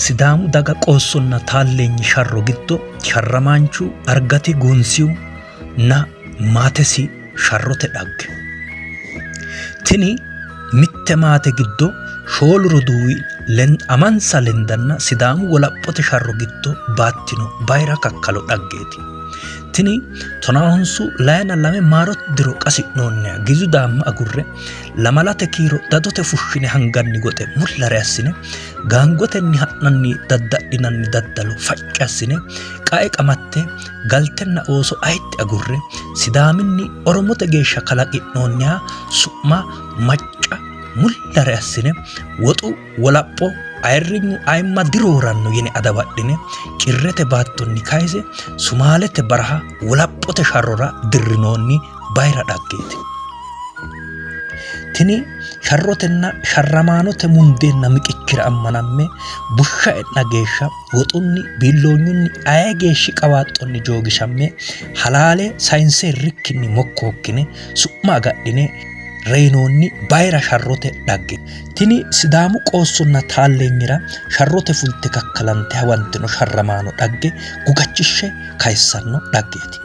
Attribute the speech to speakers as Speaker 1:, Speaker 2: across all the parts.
Speaker 1: Sidaamu daga qoossonna taalleenyi sharro giddo sharramaanchu Argati Guunsiu na maatesi sharrote dhagge. Tini mitte maate giddo shoolu roduuwi amansa lendanna Sidaamu wolaphote sharro giddo baattino bayira kakkalo dhaggeeti. Tini tonahonsu layina lame maaro diro qasi'noonniha gizu daamma agurre lamalate kiiro dadote fushshine hanganni goxe mullare assine gaangotenni ha'nanni dadda'linanni daddalo facci assine qae qamatte galtenna ooso ayitti agurre Sidaaminni Oromote geeshsha kalaqi'noonniha su'ma macca mullare assine woxu wolapho ayirrinyu ayimma dirooranno yine adawadhine cirrete baattonni kayise Sumaalete baraha wolaphote sharrora dirrinoonni bayira dhaggeeti. Tini sharrotenna sharramaanote mundeenna miqichira ammanamme bushsha e'na geeshsha woxunni biilloonyunni aye geeshshi qawaaxxonni joogishamme halaale sayinse hirrikkinni mokkookkine su'ma agadhine reyinoonni bayira sharrote dhagge. Tini Sidaamu qoossonna taalleenyira sharrote fulte kakkalante hawantino sharramaano dhagge gugachishshe kayissanno dhaggeeti.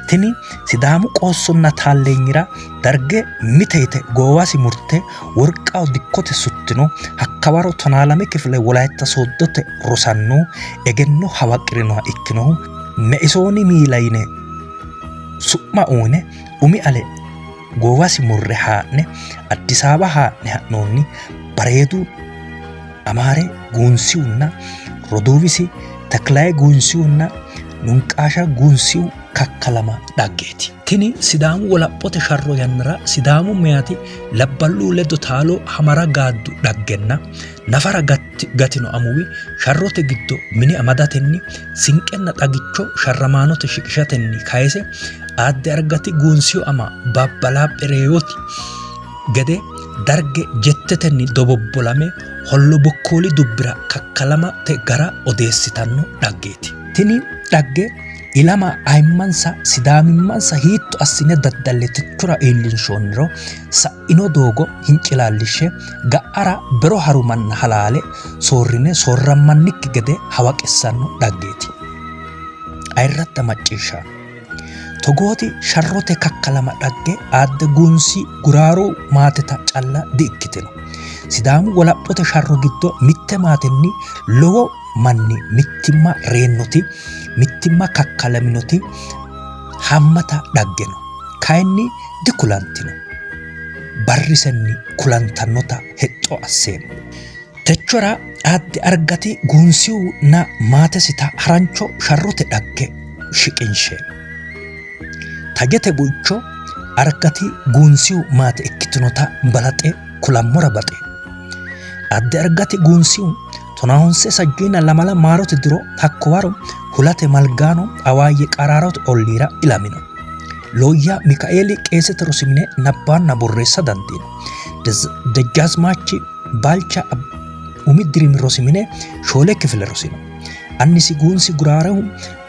Speaker 1: Tini Sidaamu qoossonna taalleenyira darge mite yite goowasi murte worqaho dikkote suttino hakkawaro tonaalame kifile Wolayitta Sooddote rosanno egenno hawaqi'rinoha ikkinohu Meisooni miila yine su'ma uyine umi ale goowasi murre haa'ne Addis Ababa haa'ne ha'noonni bareedu Amaare Guunsihunna roduuwisi Tekilaye Guunsihunna Nunqaasha Guunsihu kakkalama dhaggeeti. Tini Sidaamu wolaphote sharro yannara Sidaamu meyati labballu ledo taalo hamara gaaddu dhaggenna nafara gatino amuwi sharrote giddo mine amadatenni sinqenna xagicho sharramaanote shiqishatenni kayise Aadde Argati Guunsiyo ama Baabba Laaphe Reeyoti gede darge jettetenni dobobbolame Hollobokkooli dubbira kakkalamate gara odeessitanno dhaggeeti. Tini dhagge ilama ayimmansa Sidaamimmansa hiitto assine daddalle techora iillinshoonniro sa'ino doogo hincilaallishshe ga'ara bero harumanna halaale soorrine soorrammannikki gede hawaqissanno dhaggeeti. Ayirradda macciishshaano! Togooti sharrote kakkalama dhagge Aadde Guunsi Guraaru maateta calla di''ikkitino. Sidaamu wolaphote sharro giddo mitte maatenni lowo manni mittimma reennoti, mittimma kakkalaminoti haammata dhagge no. Kayinni dikulantino. Barrisenni kulantannota hexxo asseemmo. Techora Aadde Argati Guunsihu na maatesita harancho sharrote dhagge shiqinsheemmo. Tajete buicho Argati Guunsihu maate ikkitinota balaxe kulammora baxeemmo. Aadde Argati Guunsihu tonahonse sajjiina lamala maarote diro hakkowaro Hulate Malgaano Awaayye Qaraarote olliira ilamino. Looyya Mikaeeli qeesete rosi mine nabbawanna borreessa dandiino. Dejjaazmaachi Balcha umi dirimi rosi mine shoole kifile rosino. Annisi Guunsi Guraarehu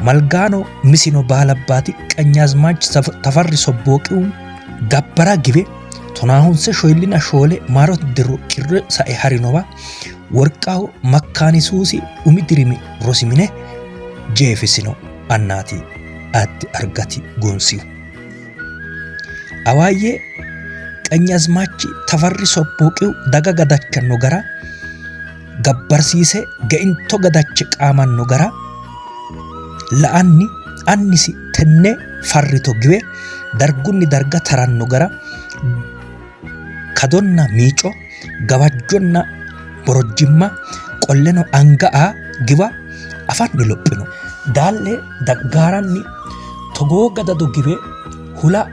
Speaker 1: Malgaano Misino Baalabbaati Qenyaazmaach Tafarri Sobbooqihu gabbara giwe tonaahonse shoyillina shoole maarote diro cirre sae harinowa Worqaho Makkaanisuusi umi dirimi rosi mine jeefisino annaati Aadde Argati Guunsihu. Awaayye Qenyaazmaachi Tafarri Sobbooqihu daga gadachanno gara gabbarsiise geinto gadache qaamanno gara la'anni annisi tenne farrito giwe dargunni darga taranno gara kadonna miico gawajjonna borojjimma qolleno anga aa giwa afanni lophino. Daalle daggaaranni togoo gadado giwe hula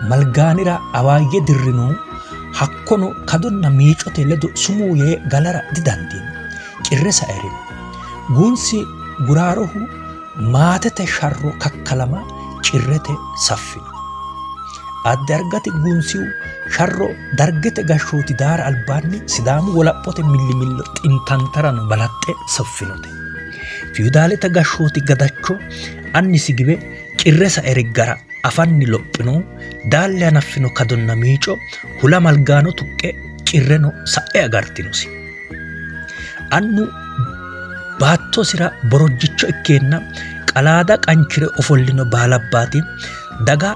Speaker 1: Malgaanira Awaayye dirrinohu hakkono kadonna miicote ledo sumuu yee galara didandiino. Cirre saerino. Guunsi Guraarohu maatete sharro kakkalama cirrete saffino. Aadde Argati Guunsihu sharro Dargete gashshooti daara albaanni Sidaamu wolaphote millimillo xintantarano balaxxe suffinote. Fiyudaalete gashshooti gadacho annisi giwe cirre sae riggara afanni lophinohu Daalle hanaffino kadonna miico hula malgaano tuqqe cirreno sa'e agartinosi. Annu Baattosira borojjicho ikkeenna qalaada qanchire ofollino baalabbaati daga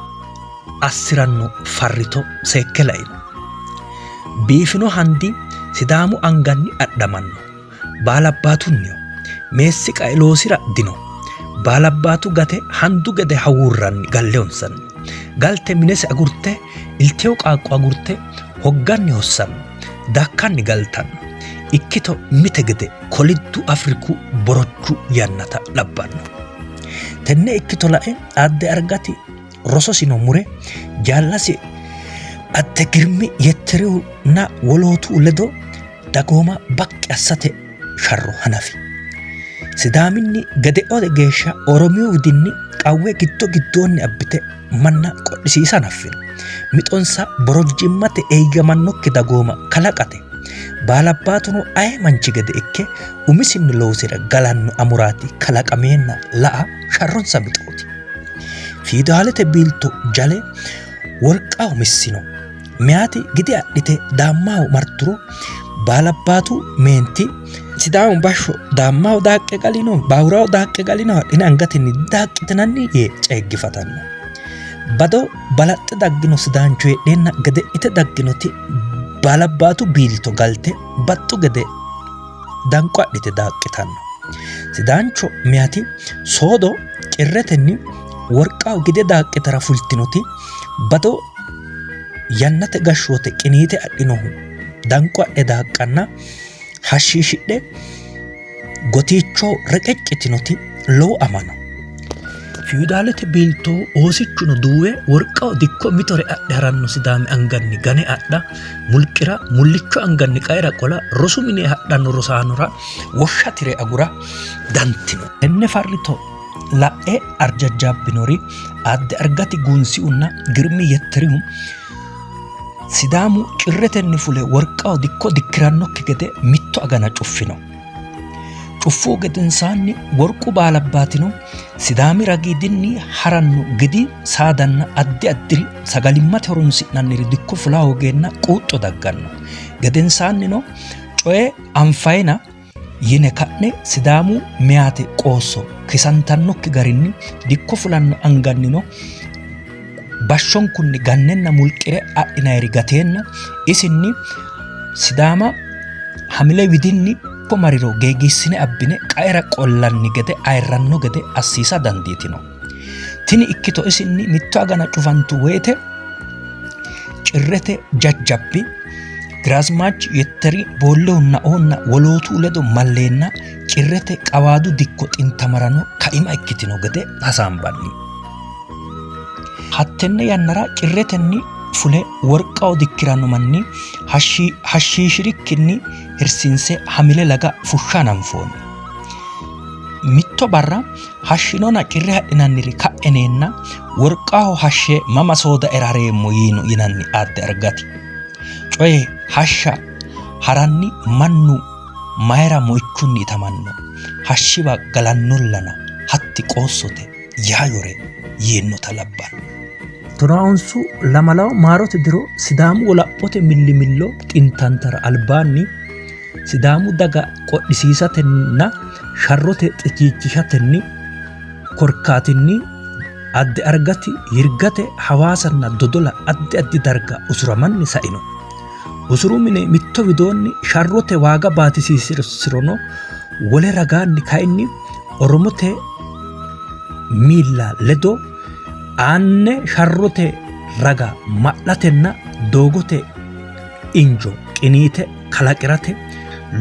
Speaker 1: assi'ranno farrito seekke laino. Biifino handi Sidaamu anganni adhamanno. Baalabbaatunniho. Meessi qae loosi'ra dino. Baalabbaatu gate handu gede hawuurranni galle honsanni. Galte minese agurte, ilteyo qaaqqo agurte hogganni hossanno. Dakkanni galtanno. Ikkito mite gede koliddu Afriku borojju yannata labbanno. Tenne ikkito lae Aadde Argati rososino mure jaallasi Adde Girmi Yetterihunna wolootu ledo dagooma baqqi assate sharro hanafi. Sidaaminni Gedeote geeshsha Oromiyu widinni qawwe giddo giddoonni abbite manna qodhisiisa hanaffino. Mixonsa borojjimmate eegamannokki dagooma kalaqate. Baalabbaatuno aye manchi gede ikke umisinni loosire galanno amuraati kalaqameenna la'a sharronsa mixooti. Fiidaalete biilto jale wolqa missino. Meyaati gide adhite daammaho marturo baalabbaatu meenti Sidaamu bashsho daammaho daaqqe galino, baawuraho daaqqe galino adhine angatenni daaqqitinanni yee ceeggifatanno. Bado balaxxe daggino sidaancho heedheenna gede'nite dagginoti baalabbaatu biilto galte baxxu gede danqo adhite daaqqitanno. Sidaancho meyati soodo cirretenni worqaho gide daaqqitara fultinoti bado yannate gashshoote qiniite adhinohu danqo adhe daaqqanna hashshiishidhe gotiicho reqeccitinoti lowo ama no. Fiwudaalete biilto oosichuno duuwe worqaho dikko mitore adhe haranno Sidaami anganni gane adha, mulqira, mullicho anganni qaera qola, rosu mine hadhanno rosaanora woshsha tire agura dantino. Tenne farrito la'e arjajjaabbinori Aadde Argati Guunsiunna Girmi Yetterihu Sidaamu cirretenni fule worqaho dikko dikkirannokki gede mitto agana cuffino. Cuffuhu gedensaanni worqu baalabbaatino Sidaami ragiidinni haranno gidi saadanna addi addiri sagalimmate horonsi'nanniri dikko fula hoogeenna quuxxo dagganno. Gedensaannino coye anfayina yine ka'ne Sidaamu meyaate qoosso kisantannokki garinni dikko fulanno angannino bashshonkunni gannenna mulqi're adhinayiri gateenna isinni Sidaama hamile widinni dikko mariro geegiissine abbine qaera qollanni gede ayirranno gede assiisa dandiitino. Tini ikkito isinni mitto agana cufantu woyte cirrete jajjabbi Giraazmaach Yetteri Boollehunna Oonna wolootu ledo malleenna cirrete qawaadu dikko xintamarano kaima ikkitino gede hasaambanni. Hattenne yannara cirretenni fule worqaho dikkiranno manni hashshiishirikkinni hirsiinse hamile laga fushsha hananfoonni. Mitto barra hashshinona cirre hadhinanniri ka'eneenna worqaho hashshe mama soodaera hareemmo yiino yinanni aadde argati. Coye hashsha haranni mannu mayira moichunni itamanno hashshiwa galannollana hatti qoossote yaayore yiinota labbanno. Tonaaonsu lamalawo maarote diro Sidaamu wolaphote millimillo xintantara albaanni Sidaamu daga qodhisiisatenna sharrote xichiichishatenni korkaatinni Adde Argati, Yirgate, Hawaasanna Dodola addi addi darga usuramanni saino. Usuru mine mitto widoonni sharrote waaga baatisiisirono wole ragaanni kayinni Oromote miilla ledo aanne sharrote raga ma'latenna doogote injo qiniite kalaqi'rate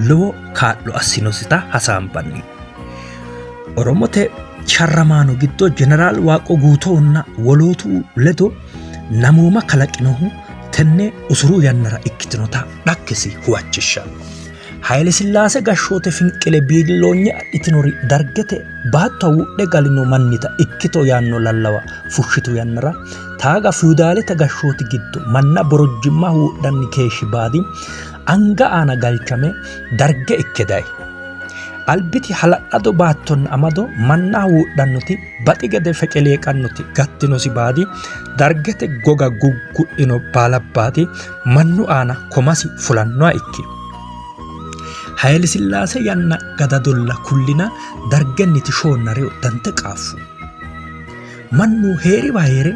Speaker 1: lowo kaa'lo assinosita hasaambanni. Oromote sharramaano giddo Jeneraal Waaqo Guutohunna wolootu ledo namooma kalaqinohu tenne usuru yannara ikkitinota dhaggesi huwachishshanno. Haylesillaase gashshoote finqile biilloonye adhitinori Dargete baatto hawuudhe galino mannita ikkito yaanno lallawa fushshitu yannara taaga fiyudaalete gashshooti giddo manna borojjimma huudhanni keeshshi baadi anga aana galchame Darge ikke dayi. Albiti hala'lado baattonna amado manna hawuudhannoti baxi gede feceleeqannoti gattinosi baadi Dargete goga guggu'lino baalabbaati mannu aana komasi fulannoha ikki. Haylesillaase yanna gadadolla kullina Dargenniti shoonna reyo dante qaaffu. Mannu hee'riwa hee're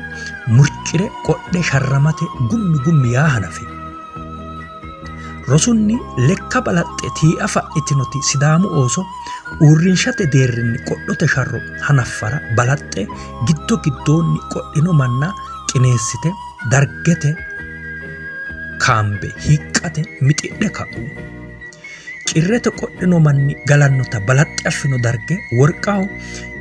Speaker 1: murci're qodhe sharramate gummi gummi yaa hanafi. Rosunni lekka balaxxe tiia fa'nitinoti Sidaamu ooso uurrinshate deerrinni qodhote sharro hanaffara balaxxe giddo giddoonni qodhino manna qineessite Dargete kaambe hiiqqate mixidhe ka'u. Cirrete qodhino manni galannota balaxxe affino Darge Worqaho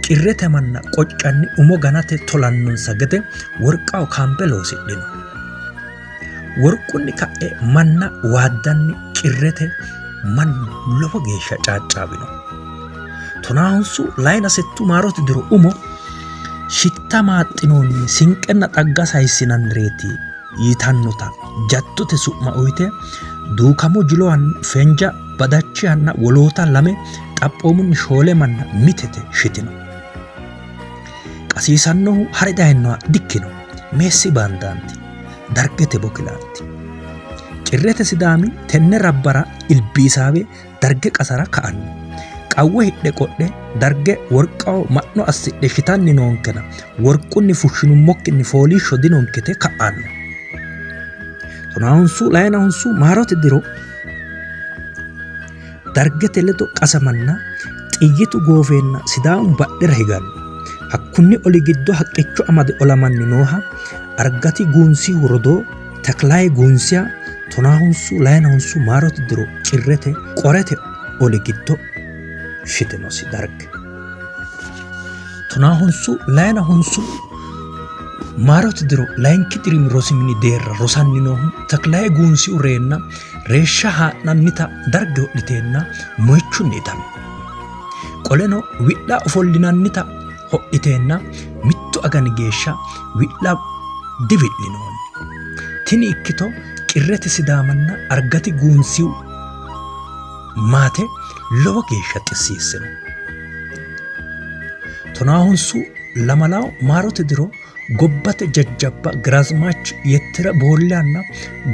Speaker 1: Cirrete manna qoccanni umo ganate tolannonsa gede Worqaho kaambe loosidhino. Worqunni ka'e manna waaddanni Cirrete mannu lowo geeshsha caaccaawino. Tonaahonsu layina settu maarote diro umo shitta maaxxinoonni sinqenna xagga sayissinannireeti yitannota jaddote su'ma uyite Duukamo Jilohan, Fenja Badachihanna woloota lame xaphoomunni shoole manna mitete shitino. Qasiisannohu hare dayinoha dikkino, meessi baandaanti, Dargete bokilaanti. Cirrete Sidaami tenne rabbara ilbiisaawe Darge qasara ka'anno. Qawwe hidhe qodhe Darge worqaho ma'no assidhe shitanni noonkena worqunni fushshinummokkinni fooliishsho dinonkete ka'anno. Tonaahonsu layinahonsu maarote diro Dargete ledo qasamanna xiyyitu goofeenna Sidaamu badhera higanno. Hakkunni oli giddo haqqicho amade olamanni nooha Argati Guunsihu rodoo Teklaye Guunsiya tonaahonsu layinahonsu maarote diro Cirrete Qorete oli giddo shitinosi Darge. Tonaahonsu layinahonsu maarote diro layinki dirimi rosi mini deerra rosanni noohu Teklaye Guunsihu reenna reeshsha haa'nannita Darge ho'liteenna moyichunni itami. Qoleno wi'la ofollinannita ho'liteenna mittu agani geeshsha wi'la diwi'linoonni. Tini ikkito Cirrete Sidaamanna Argati Guunsiu maate lowo geeshsha xissiissino. Tonaahonsu lamalawo maarote diro gobbate jajjabba Giraazmaach Yettira Boollehanna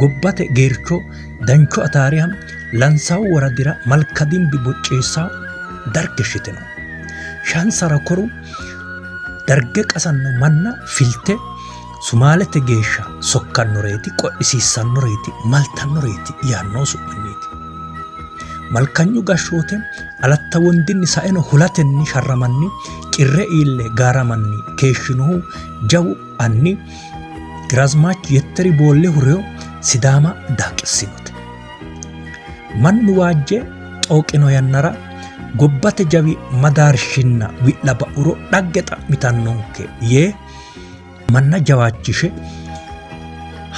Speaker 1: gobbate geercho Dancho Ataariha Lansawu woradira Malkadimbi Bocceessa Darge shitino. Shansara koru Darge qasanno manna filte Sumaalete geeshsha sokkannoreeti, qodhisiissannoreeti, maltannoreeti yaanno su'minniiti. Malkanyu gashshoote Alatta Wondinni saeno hulatenni sharramanni Cirre iille gaaramanni keeshshinohu jawu anni Giraazmaach Yetteri Boollehu reyo Sidaama daaqissinote. Mannu waajje xooqino yannara gobbate jawi madaarshinna wi'la ba'uro dhagge xa'mitannonke yee manna jawaachishe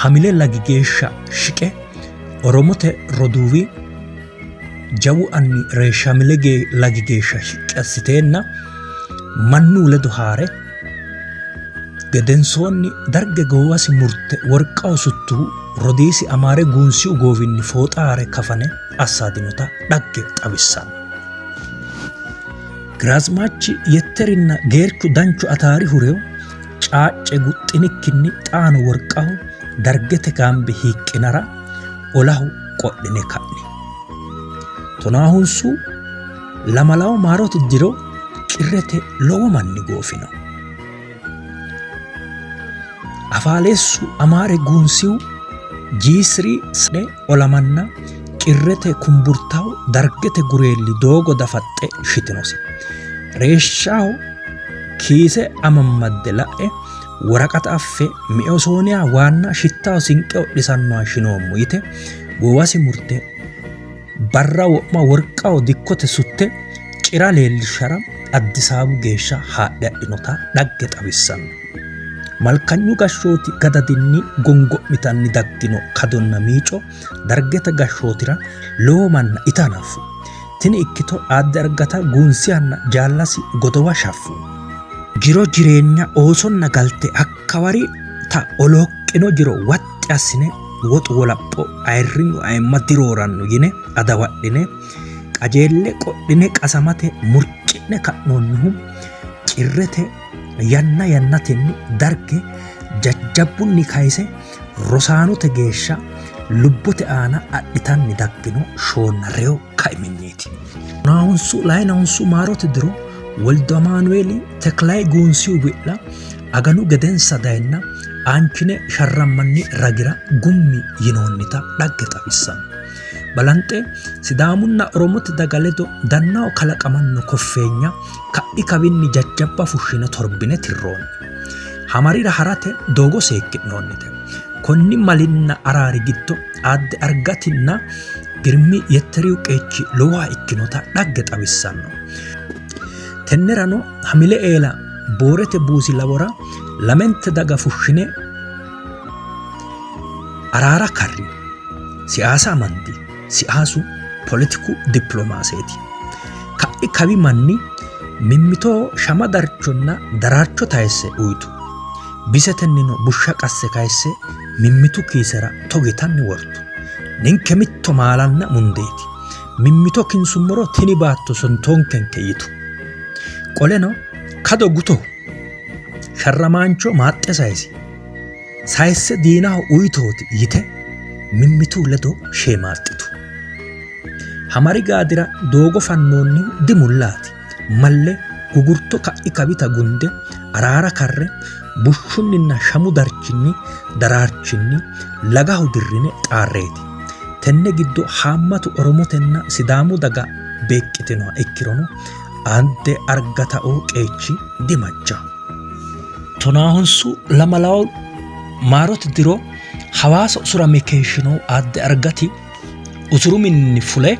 Speaker 1: Hamile lagi geeshsha shiqe Oromote roduuwi jawu anni reeshsha Hamile lagi geeshsha shiqqi assiteenna mannu ledo haare gedensoonni Darge goowasi murte worqaho suttuhu rodiisi Amaare Guunsiu goowinni fooxa haare kafane assaadinota dhagge xawissanno. Giraazmaachi Yetterinna Geerchu Danchu Ataarihu reyo caacce guxxinikkinni xaano worqaho Dargete gaambe hiiqqinara olaho qodhine ka'ni. Tonaahunsu lamalawo maarote diro Cirrete lowo manni goofino. Afaaleessu Amaare Guunsihu Jiisri Sade olamanna Cirrete Kumburtaho Dargete gureelli doogo dafaxxe shitinosi. Reeshshaho kiise amammadde la'e woraqata affe Miosooniya waanna shittaho sinqe hodhisannoha shinoommo yite goowasi murte barra wo'ma worqaho dikkote sutte cira leellishshara Addisaabu geeshsha haadhe hadhinota dhagge xawissanno. Malkanyu gashshooti gadadinni gongo'mitanni daggino kadonna miico Dargete gashshootira lowo manna ita hanaffu. Tini ikkito Aadde Argata Guunsihanna jaallasi godowa shaffu. Jiro jireenya oosonna galte hakkawarita olooqqino jiro waxxi assine woxu wolapho ayirrinyu ayimma dirooranno yine adawadhine qajeelle qodhine qasamate murci'ne ka'noonnihu Cirrete yanna yannatenni Darge jajjabbunni kayise rosaanote geeshsha lubbote aana adhitanni daggino shoonna reyo kaiminniiti. Tonaa layina honsu maarote diro Wolde Amaanueeli Tekilaye Guunsihu wi'la aganu gedensa dayenna aanchine sharrammanni ragira gummi yinoonnita dhagge xawissanno. Balanxe Sidaamunna Oromote daga ledo dannaho kalaqamanno koffeenya ka'i kawinni jajjabba fushshine torbine tirroonni. Hamarira harate doogo seekki'noonnite. Konni malinna araari giddo Aadde Argatinna Girmi Yetterihu qeechi lowoha ikkinota dhagge xawissanno. Tennerano Hamile Eela Boorete buusi lawora lamente daga fushshine araara karri. Siyaasa amandi. Siyaasu poletiku dippilomaaseeti. Ka'i kawi manni mimmitoho shama darchonna daraarcho tayisse uyitu. Bisetennino bushsha qasse kayisse mimmitu kiisera togitanni wortu. Ninke mitto maalanna mundeeti. Mimmito kinsummoro tini baatto sontoonkenke yitu. Qoleno kado gutoho. Sharramaancho maaxxe sayisi. Sayisse diinaho uyitooti yite mimmitu ledo sheemaaxxitu. Hamari gaadira doogo fannoonnihu dimullaati. Malle gugurto ka'i kawita gunde araara karre bushshunninna shamu darchinni daraarchinni lagaho dirrine xaarreeti. Tenne giddo haammatu Oromotenna Sidaamu daga beeqqitinoha ikkirono Aadde Argataoo qeechi dimajjaho. Tonaahonsu lamalawo maarote diro Hawaasa usurame keeshshinohu Aadde Argati usuru mininni fule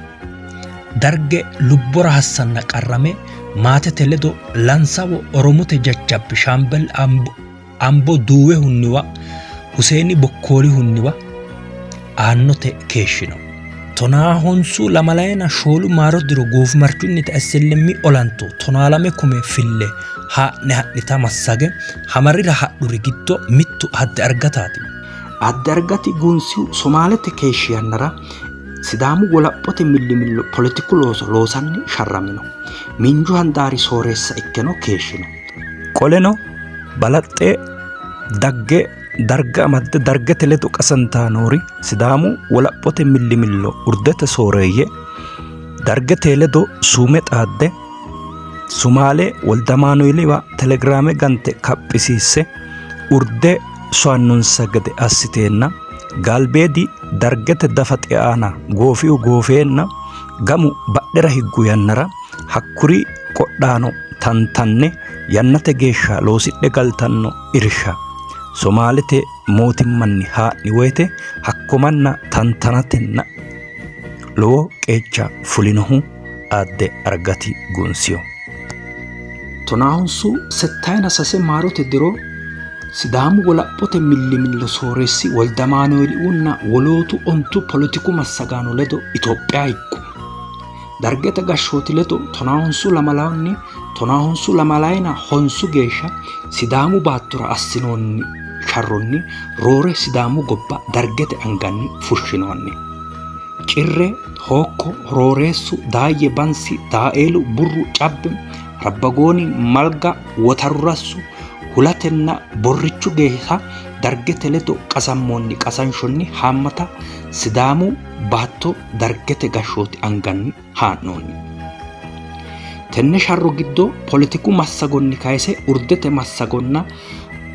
Speaker 1: Darge lubbora hassanna qarrame maatete ledo Lansawo Oromote jajjabbi Shaambel Ambo Duuwehunniwa Huseeni Bokkoolihunniwa aannote keeshshino. Tonaahonsu lamalayina shoolu maaro diro goofimarchunnita SLM olanto 12 kume fille haa'ne ha'nita massage Hamarira hadhuri giddo mittu Aadde Argataati. Aadde Argati Guunsihu Somaalete keeshshi yannara Sidaamu wolaphote millimillo poletiku looso loosanni sharramino. Miinju handaari sooreessa ikkeno keeshshino. Qoleno balaxxe dagge darga amadde dargete ledo qasantanni noori Sidaamu wolaphote millimillo urdete sooreeyye dargete ledo suume xaadde Sumaale Woldamaanueeliwa telegiraame gante kaphisiisse urde soyannonsa gede assiteenna Gaalbeedi dargete dafaxi aana goofihu goofeenna gamu badhera higgu yannara hakkuri qodhaano tantanne yannate geeshsha loosidhe galtanno irsha Somaalete mootimmanni haa'ni woyte hakko manna tantanatenna lowo qeecha fulinohu Aadde Argati Gunsiyo. Tonaahonsu settayina sase maarote diro Sidaamu wolaphote millimillo sooreessi Woldamaanueeliunna wolootu ontu poletiku massagaano ledo Itophiya higgu. Dargete gashshooti ledo tonaahonsu lamalawunni tonaahonsu lamalayina honsu geeshsha Sidaamu baattora assinoonni sharronni roore Sidaamu gobba Dargete anganni fushshinoonni. Cirre, Hookko, Rooreessu, Daayye Bansi, Daaeelu, Burru, Cabbe, Rabbagooni, Malga, Wotarurassu, Hulatenna Borrichu geeshsha Dargete ledo qasammoonni qasanshonni haammata Sidaamu baatto Dargete gashshooti anganni haa'noonni. Tenne sharro giddo poletiku massagonni kayise urdete massagonna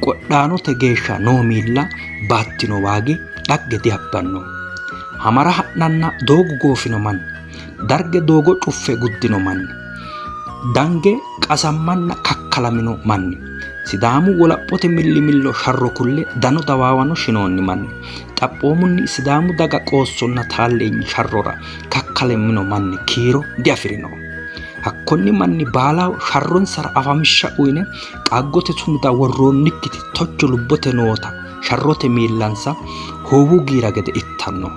Speaker 1: qodhaanote geeshsha noo miilla baattino waagi dhagge dihabbanno. Hamara ha'nanna doogo goofino manni, Darge doogo cuffe guddino manni, dange qasammanna kakkalamino manni, Sidaamu wolaphote millimillo sharro kulle dano dawaawano shinoonni manni, xaphoomunni Sidaamu daga qoossonna taalleenyi sharrora kakkalamino manni kiiro diafi'rino. Hakkonni manni baalaho sharronsara afamishsha uyine qaaggote sumuda worroonnikkiti tocho lubbote noota sharrote miillansa hoowu giira gede ittanno.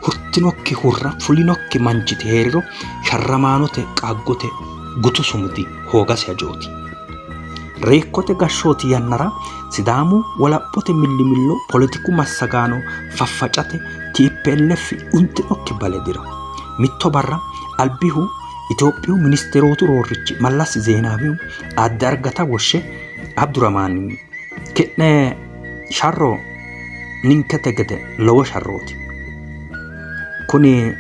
Speaker 1: Hurtinokki hurra fulinokki manchiti hee'riro sharramaanote qaaggote gutu sumudi hoogasi hajooti. Reekkote gashshooti yannara Sidaamu wolaphote millimillo poletiku massagaano faffacate TPLF untinokki bale dino. Mitto barra albihu Itophiyu ministerootu roorrichi Mallas Zeenaawihu Aadde Argata woshshe Abduramaani ki'ne sharro ninkete gede lowo sharrooti. Kuni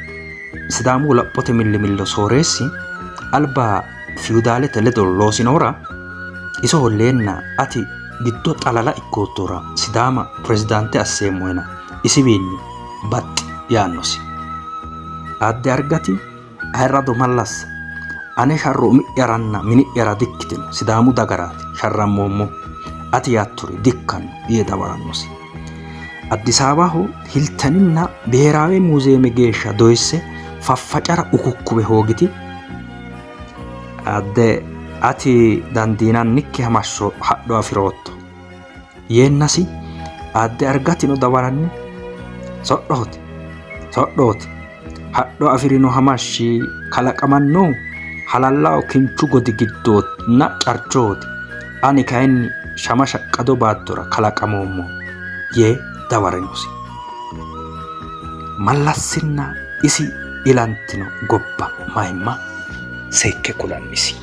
Speaker 1: Sidaamu wolaphote millimillo sooreessi alba fiyudaalete ledo loosinohura iso holleenna ati giddo xalala ikkoottohura Sidaama pirezidaante asseemmohena isiwiinni baxxi yaannosi. Aadde Argati Ayirrado Mallas, ane sharro umi'yaranna mini'yara dikkitino, Sidaamu dagaraati sharrammoommohu. Ati yaattori dikkanno yee dawarannosi. Addis Ababaho Hilteninna Biheeraawe Muuziyeeme geeshsha doyisse faffacara ukukkuwe hoogiti Aadde ati dandiinannikki hamashsho hadho afi'rootto yeennasi Aadde Argatino dawaranni so'rooti, so'rooti. Hadho afi'rino hamashshi kalaqamannohu halallaho kinchu godi giddoonna carchooti. Ani kayinni shama shaqqado baattora kalaqamoommo yee dawarinosi. Mallassinna isi ilantino gobba mayimma seekke kulannisi.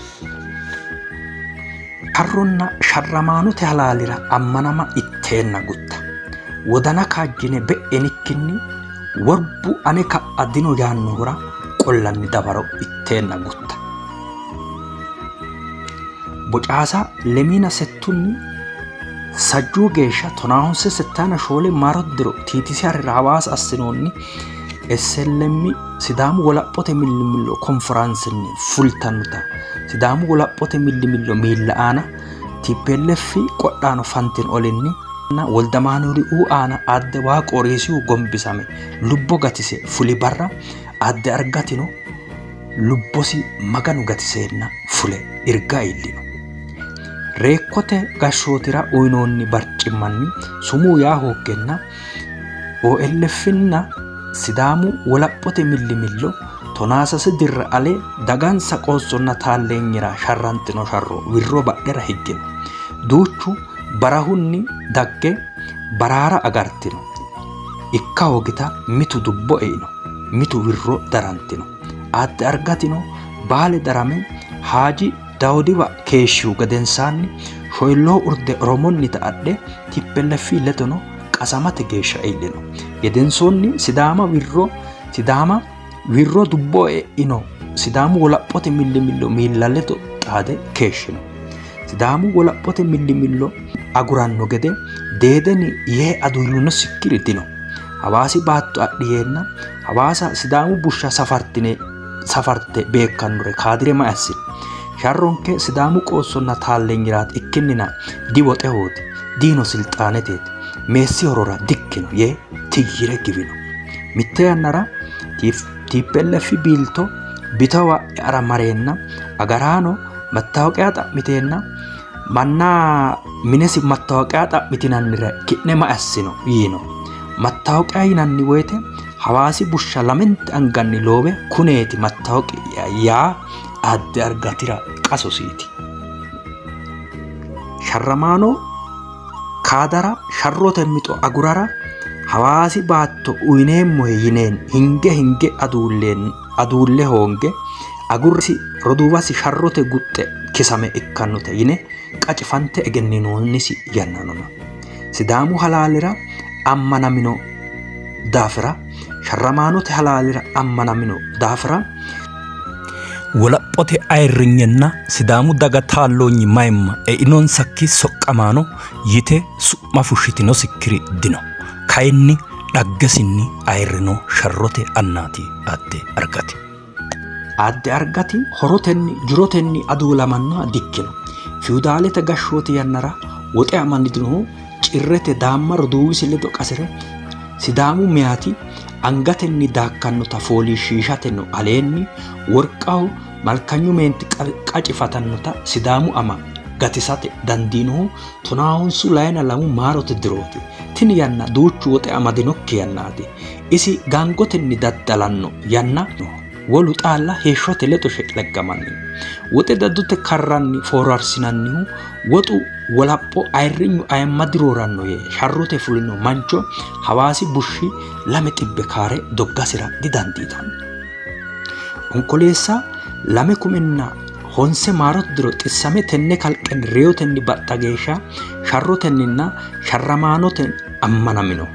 Speaker 1: Sharronna sharramaanote halaalira ammanama itteenna gutta. Wodana kaajjine be'enikkinni worbu ane ka'a dino yaannohura qollanni dawaro itteenna gutta. Bocaasa lemiina settunni sajjuu geeshsha tonaahonse settaana shoole maaro diro tiitisi harira Hawaasa assinoonni SLM Sidaamu wolaphote millimillo konforaansenni fultannota Sidaamu wolaphote millimillo miilla aana TPLF qodhaano fantino olinni Woldamaanueliuu aana Aadde Waaqo Riisihu gombisame lubbo gatise fuli barra Aadde Argatino lubbosi Maganu gatiseenna fule irga iillino. Reekkote gashshootira uyinoonni barcimmanni sumuu yaa hooggenna OLFnna Sidaamu wolaphote millimillo tonaasase dirra ale dagansa qoossonna taalleenyira sharrantino sharro wirro badhera higgino. Duuchu barahunni dagge baraara agartino. Ikka hoogita mitu dubbo eino, mitu wirro darantino. Aadde Argatino Baale darame Haaji Daawudiwa keeshshihu gedensaanni shoyilloo urde Oromonnita adhe TPLF ledono qasamate geeshsha iillino. Gedensoonni Sidaama wirro Sidaama wirro dubbo e'ino Sidaamu wolaphote millimillo miilla ledo xaade keeshshino. Sidaamu wolaphote millimillo aguranno gede Deedeni yee aduullinosikkiri dino. Hawaasi baatto adhi yeenna Hawaasa Sidaamu bushsha safartine safarte beekkannore kaadire ma assino? Sharronke Sidaamu qoossonna taalleenyiraati ikkinnina diwoxehooti, diino silxaaneteeti, meessi horora dikkino yee tiyyire giwino. Mitte yannara TPLF biilto bitawa eara mareenna agaraano mattaawoqiya xa'miteenna manna minesi mattaawoqiya xa'mitinannire ki'ne ma assino yiino. Mattaawoqiya yinanni woyte Hawaasi bushsha lamente anganni loowe kuneeti mattaawoqi'ya yaa Aadde Argatira qasosiiti. Sharramaano kaadara sharrote mixo agurara Hawaasi baatto uyineemmohe yineen hinge hinge aduulle hoonge agursi roduuwasi sharrote guxxe kisame ikkannote yine qacifante egenninoonnisi yannano no. Sidaamu halaalira ammanamino daafira sharramaanote halaalira ammanamino daafira wolaphote ayirrinyenna Sidaamu daga taalloonyi mayimma einonsakki soqqamaano yite su'ma fushshitinosikkiri dino. Kayinni dhaggesinni ayirrino sharrote annaati Aadde Argati. Aadde Argati horotenni jirotenni aduulamannoha dikkino. Fiwudaalete gashshooti yannara woxe amadinohu Cirrete daamma roduuwisi ledo qasi're Sidaamu meyaati angatenni daakkannota fooliishshiishateno aleenni worqaho malkanyu meenti qacifatannota Sidaamu ama gatisate dandiinohu tonaahonsu layina lamu maarote dirooti. Tini yanna duuchu woxe amadinokki yannaati. Isi gaangotenni daddalanno yanna wolu xaalla heeshshote ledo sheqleggamanni no. Woxe dadote karranni foorarsinannihu woxu wolapho ayirrinyu ayimma dirooranno yee sharrote fulino mancho Hawaasi bushshi 200 kaare doggasira didandiitanno. Onkoleessa 2009 maarote diro xissame tenne kalqenni reyotenni baxxa geeshsha sharrotenninna sharramaanote ammanamino.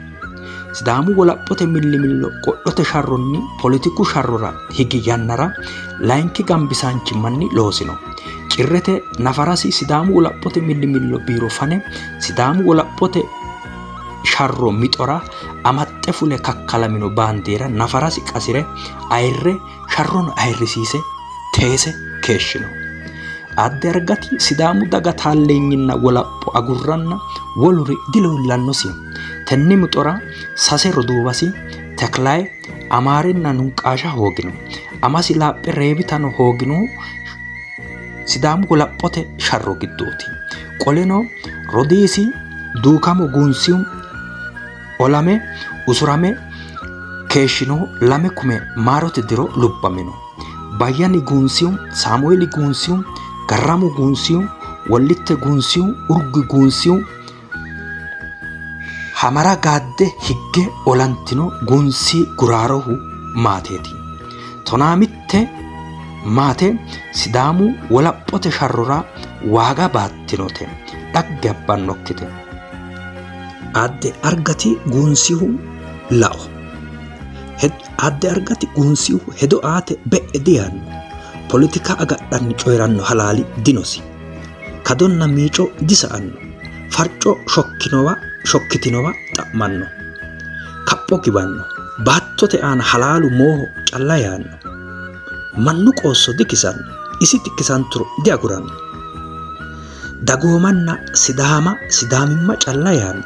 Speaker 1: Sidaamu wolaphote millimillo qodhote sharronni poletiku sharrora higi yannara layinki gambisaanchimmanni loosino. Cirrete nafarasi Sidaamu wolaphote millimillo biiro fane Sidaamu wolaphote sharro mixora amaxxe fule kakkalamino baandeera nafarasi qasi're ayirre sharrono ayirrisiise teese keeshshino. Aadde Argati Sidaamu daga taalleenyinna wolapho agurranna woluri dileellannosi. Tenne mixora sase roduuwasi Tekilaye, Amaarenna Nunqaasha hoogino. Amasi Laaphe Reebitano hooginohu Sidaamu wolaphote sharro giddooti. Qoleno rodiisi Duukamo Guunsihu olame usurame keeshshinohu 2000 maarote diro lubbamino. Bayyani Guunsihu, Saamueeli Guunsihu, Garramu Guunsihu, Wollitte Guunsihu, Urgi Guunsihu Hamara gaadde higge olantino Guunsi Guraarohu maateeti. Tonaamitte maate Sidaamu wolaphote sharrora waaga baattinote, dhagge abbannokkite. Aadde Argati Guunsihu lao. Aadde Argati Guunsihu hedo aate be'e diyaanno. Poletika agadhanni coyi'ranno halaali dinosi. Kadonna miico disa'anno. Farco shokkinowa shokkitinowa xa'manno. Kapho giwanno. Baattote aana halaalu mooho calla yaanno. Mannu qoosso dikisanno. Isi kisanturo diaguranno. Dagoomanna Sidaama Sidaamimma calla yaanno.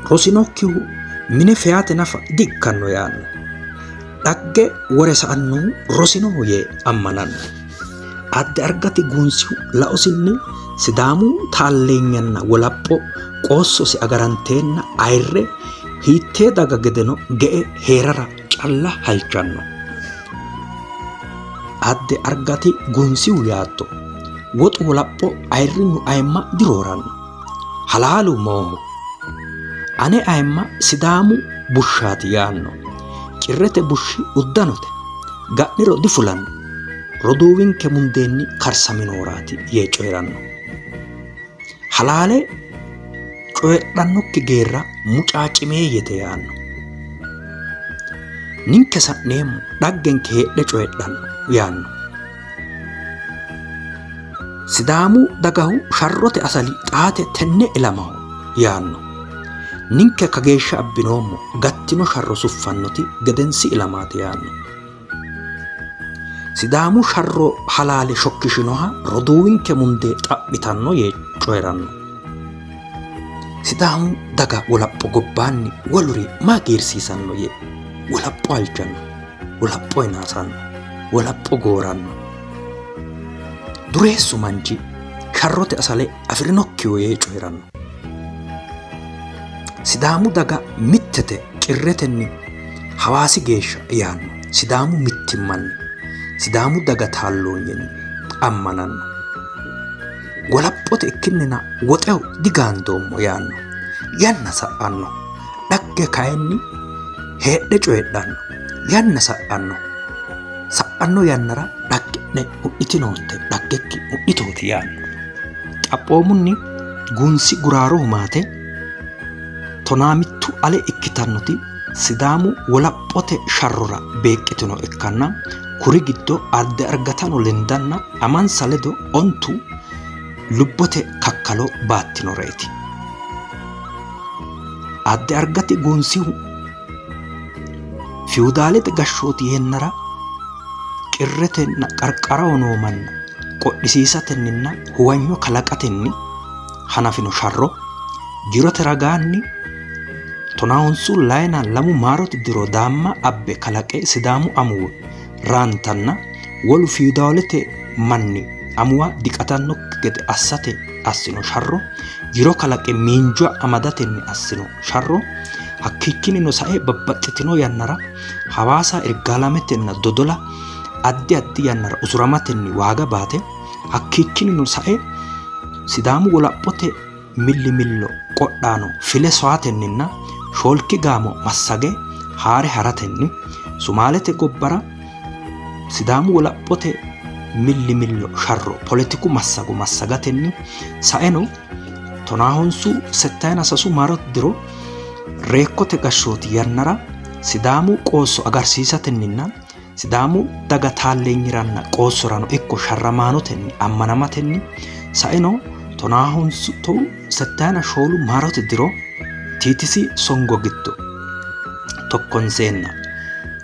Speaker 1: Rosinokkihu mine feyate nafa di''ikkanno yaanno. Dhagge wore sa''annohu rosinoho yee ammananno. Aadde Argati Guunsihu laosinni Sidaamu taalleenyanna wolapho qoossosi agaranteenna ayirre hiittee daga gedeno ge'e hee'rara calla halchanno. Aadde Argati Guunsihu yaatto, Woxu wolapho ayirrinyu ayimma dirooranno. Halaalu mooho. Ane ayimma Sidaamu bushshaati yaanno. Cirrete bushshi uddanote. Ga'niro difulanno. Roduuwinke mundeenni karsaminohuraati yee coyi'ranno. Halaale coyidhannokki geerra mucaacimeeyyete yaanno. Ninke sa'neemmo dhaggenke heedhe coyidhanno yaanno. Sidaamu dagahu sharrote asali xaate tenne ilamaho yaanno. Ninke kageeshsha abbinoommo gattino sharro suffannoti gedensi ilamaati yaanno. Sidaamu sharro halaale shokkishinoha roduuwinke mundee xa'mitanno yee coyi'ranno. Sidaamu daga wolapho gobbaanni woluri maa giirsiisanno yee wolapho halchanno, wolapho hinaasanno, wolapho gooranno. Dureessu manchi sharrote asale afi'rinokkiho yee coyi'ranno. Sidaamu daga mittete Cirretenni Hawaasi geeshsha yaanno. Sidaamu mittimmanni, Sidaamu daga taalloonyinni ammananno. Wolaphote ikkinnina woxeho digaandoommo yaanno. Yanna sa'anno, dhagge kayinni heedhe coyidhanno. Yanna sa'anno, sa'anno yannara dhagge'ne hu'nitinoonte, dhaggekki hu'nitooti yaanno. Xaphoomunni Guunsi Guraarohu maate tonaamittu ale ikkitannoti Sidaamu wolaphote sharrora beeqqitino ikkanna kuri giddo Aadde Argatano lendanna amansa ledo ontu lubbote kakkalo baattinoreeti. Aadde Argati Guunsihu Fiwudaalete gashshooti yannara Cirretenna qarqaraho noo manna qodhisiisatenninna huwanyo kalaqatenni hanafino sharro jirote ragaanni tonaahonsu layina lamu maarote diro daamma abbe kalaqe Sidaamu amuwa raantanna wolu fiwudaalete manni amuwa diqatannokki gede assate assino sharro jiro kalaqe miinja amadatenni assino sharro hakkiichinnino sae babbaxxitino yannara Hawaasa Irgaalametenna Dodola addi addi yannara usuramatenni waaga baate hakkiichinnino sae Sidaamu wolaphote millimillo qodhaano file soyatenninna shoolki gaamo massage haare haratenni Sumaalete gobbara Sidaamu wolaphote millimillo sharro poletiku massago massagatenni saeno tonaahonsu settayina sasu maarote diro Reekkote gashshooti yannara Sidaamu qoosso agarsiisatenninna Sidaamu daga taalleenyiranna qoossorano ikko sharramaanotenni ammanamatenni saeno tonaahonsitou settayina shoolu maarote diro Tiitisi songo giddo tokkonseenna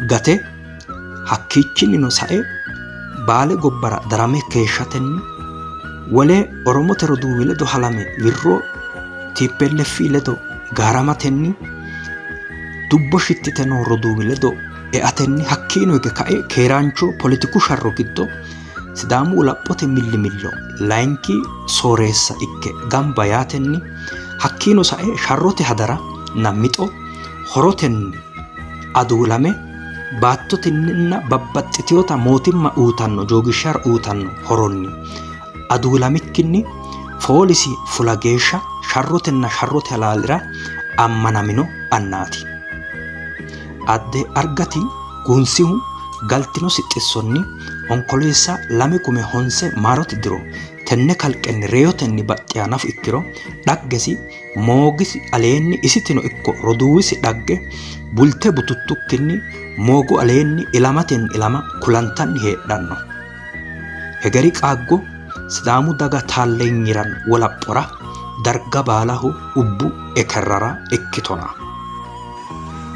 Speaker 1: gate hakkiichinnino sae Baale gobbara darame keeshshatenni wole Oromote roduuwi ledo halame wirro TPLF ledo gaaramatenni dubbo shittite noo roduuwi ledo eatenni hakkiino hige kae keeraancho poletiku sharro giddo Sidaamu wolaphote millimillo layinki sooreessa ikke gamba yaatenni hakkiino sae sharrote hadara na mixo horotenni aduulame baattotenninna babbaxxitinota mootimma uyitanno joogishshara uyitanno horonni aduulamikkinni foolisi fula geeshsha sharrotenna sharrote halaalira ammanamino annaati. Adde Argati Guunsihu galtinosi xissonni Onkoleessa 2009 maarote diro tenne kalqenni reyotenni baxxiha nafu ikkiro dhaggesi moogisi aleenni isitino ikko roduuwisi dhagge bulte bututtukkinni moogu aleenni ilamatenni ilama kulantanni heedhanno. Hegeri qaaggo Sidaamu daga taalleenyiranna wolaphora darga baalaho ubbu ekerrara ikkitona.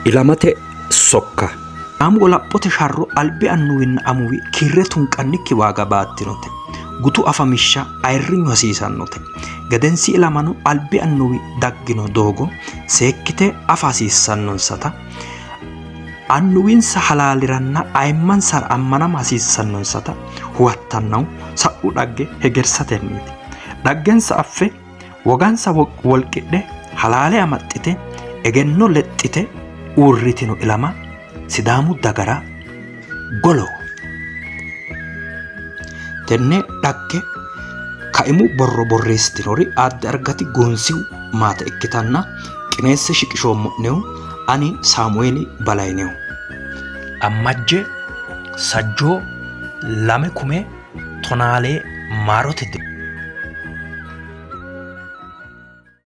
Speaker 1: Ilamate sokka. Sidaamu wolaphote sharro albi annuwinna amuwi kiirre tunqannikki waaga baattinote. Gutu afamishsha ayirrinyu hasiisannote. Gedensi ilamano albi annuwi daggino doogo seekkite afa hasiissannonsata, annuwinsa halaaliranna ayimmansara ammanama hasiissannonsata huwattannohu sa'u dhagge hegersatenniiti. Dhaggensa affe, wogansa wolqidhe, halaale amaxxite, egenno lexxite uurritino ilama Sidaamu dagara goloho. Tenne dhagge kaimu borro borreessitinori Aadde Argati Goonsihu maate ikkitanna qineesse shiqishoommo'nehu ani Saamueeli Balaynehu. Ammajje Sajjoo 2014 maarote diro.